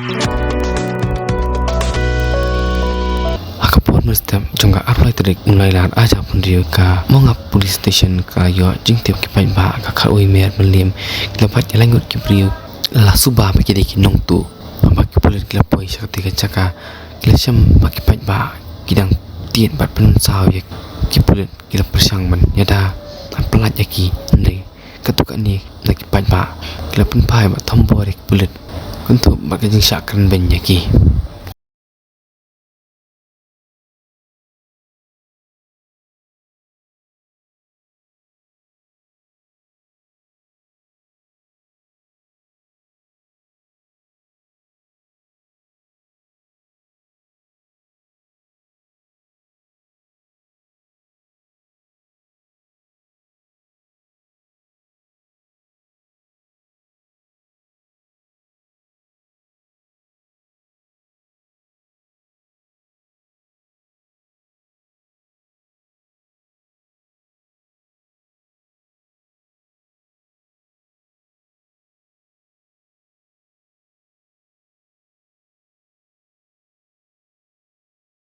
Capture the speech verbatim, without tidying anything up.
Ha ka por mynstep jong ka arphew lai tarik u Nailar arhajar arphew hynriew, ka Mawngap Police Station ka ïoh jingtip ki paidbah ka khatwei miet mylliem ki la bat ïa laingut ki briew la suba ba ki dei ki nongtuh. Haba ki pulit ki la poi sha katei ka jaka, ki la shem ba ki paidbah ki dang tied bad pynsaw ïa ki pulit, ki la pyrshang ban ïada ban pyllait ïa ki, hynrei katto katne na ki paidbah ki la pynphai bad thombor ïa ki pulit. Kynthup bad ka jingshah kren beiñ ïa ki.